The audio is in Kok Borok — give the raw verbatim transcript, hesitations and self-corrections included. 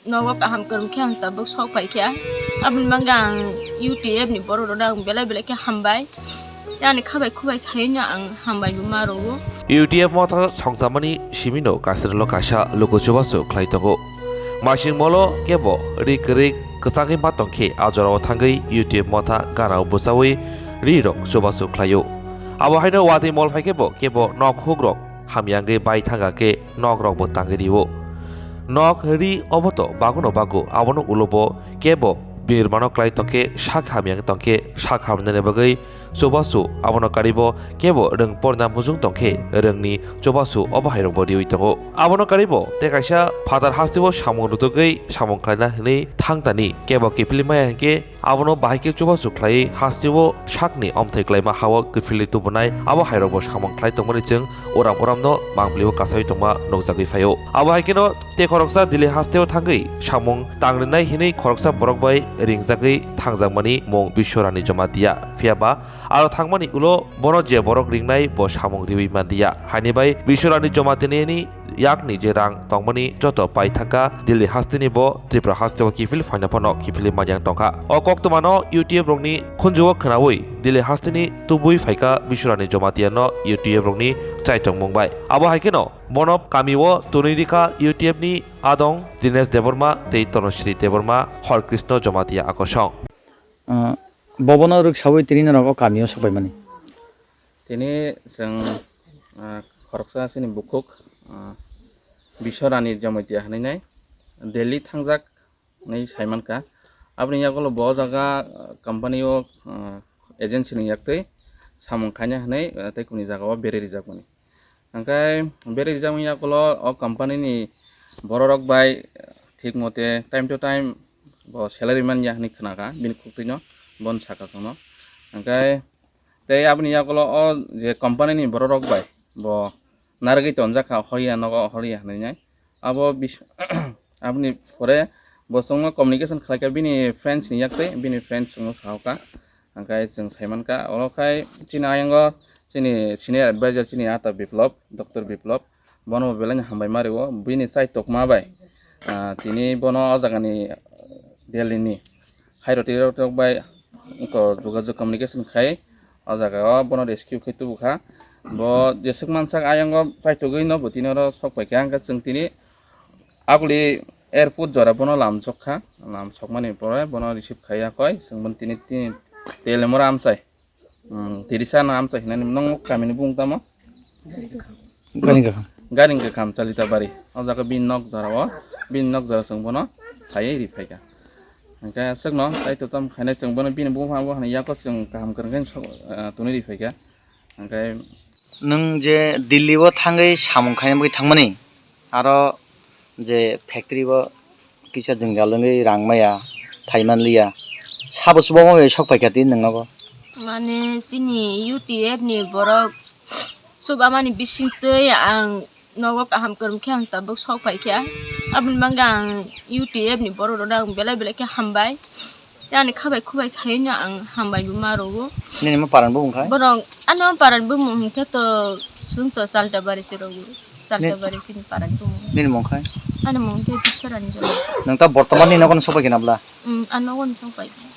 Nogo kaham kwrwng khe ang tabuk sok phai kha. Aboni bagwi ang U T F ni borok rokno ang belai belai khe hambai. Ani khabai khubai khaino ang hambai bo ma rwo. U T F motha songchamani simino kasirlo kaisa luku chubachu khlai tongo. Masing molo kebo ri kwrwi kwchangwi ma tongkhe a jorao thangwi U T F motha ganao bwchaui ri rok chubachu khlaio. Abo haino watwi mol phai kebo kebo nok hukrok hamyangwi bai thangkha khe nok rok bo tangwi rio. Nok ri obo to baguno bagu, abono ulo bo kebo birmano klai tongkhe sak hamya wng tongkhe sak hamnani bagwi chubachu abono karibo kebo rwng porna mujung tongkhe rwngni chubachu obo hairokbo riwi tongo. Abono karibo tei kaisa phatar hasteo samung rutugwi samung khlaina hinwi thangtani kebo kiphilwi maya hinkhe abono bahai khe chubachu khlaiwi hasteo sakni omthai klaima hao kiphilwi tubunai abo hairokbo samung khlai tongmani chwng uram uramno mangpilio kasawi tongma nukjagwi phaio. Abo hai kheno tei khoroksa Delhi hasteo thangwi samung tangrinai hinwi khoroksa borok bai ringjagwi thangjakmani mung Biswarani Jamatia. Phiyaba aro thangmani ulo bono je borok ringnai bo samung riwi manliya. Haini bai Biswarani Jamatiani yakni je rang tongmani joto pai thangkha Delhi hasteni bo Tripura hasteo kiphil phaina phano kiphilwi manyang tongkha. O koktwmano U T F rokni khunjugo khwnawi Delhi hasteni tubui phaikha Biswarani Jamatiano U T F rokni chaitongmung bai. Abo hai kheno bono kamio twnwi rikha U T F ni adong Dinesh Debbarma tei Tanushree Debbarma, Hor Krishna Jamatia akosong. Ah, bobono rwksaui tini norok o kamio sokpaimani. Tini chwng, ah, khoroksa chini bukhuk, ah, Biswarani Jamatia hinwi nai Delhi thangjak hinwi saimankha. Aboni yagulo bo o jaga, ah, company o, ah, agency ni yaktwi samung khaina hinwi, ah, tei kuni jaga o berwi rijakmani. Hingkhe berwi rijakmani yagulo o company ni borok rok bai thik mote time to time bo salary manya hinwi khnakha bini khuktwino, bono sakha chwngno. Hingkhe tei aboni yagulo o je company ni borok rok bai bo narwgwi tonjakha, horiya nogo horiya hinwi nai. Abo bis-, aboni pore bo chwngno communication khlaikha bini friends ni yaktwi, bini friends chwngno sahoka. Hingkhe chwng saimankha, oro khai chini ayango chini senior advisor chini ata Biplop, Doctor Biplop, bono bo belai no hambai ma rwo, bini chai tokma bai, ah, tini bono o jagani Delhi ni hairoti rok bai wngkha jogajog communication khai o jaga o bono rescue khai tubukha. Bo jeswk mansak ayango chaitugwi no bo tini oro sok paikha, hingkhe chwng tini Aguli airport jora bono lamsok kha, lamsokmani pore bono receive khai ya koi, chwng bono tini, tini Telemora amchai, hmm, Tirisa no amchai hinani nong kamini bung tamo? Garing kakham. Garing kakham Chalithabari. O jaga bini nok jora o, bini nok jora chwng bono khaiwi ri phaikha. Hingkhe aswkno tei to tamo khainai chwng bono bini bung phano bo hwnwi yako chwng kaham kwrwng khe sok, ah, twnwi ri phaikha. Hingkhe nwng je Delhi o thangwi samung khaina bagwi thangmani, aro je factory o kisa jwngjal wngwi rang maya, thai manliya, sabo chubago bai sok paikha tini nwng nogo? Mane chini U T F ni borok chubamani bisingtwi ang nogo kaham kwrwng khe ang tabuk sok paikha. Aboni bagwi ang U T F ni borok rokno ang belai belai khe hambai. Tei ani khabai khubai khaino ang hambai bo ma rwo. Nini mo paran bumung khai? Borok ano paran bumung hwnkhe to chwng to Saltabari se rwo. Saltabari sini paran bumung. Nini mung khai? Ani mung khe Bichorani jora. Nwng ta bortoman ni nogo no sok paikha na bla? Hmm, ano nogo no sok paikha.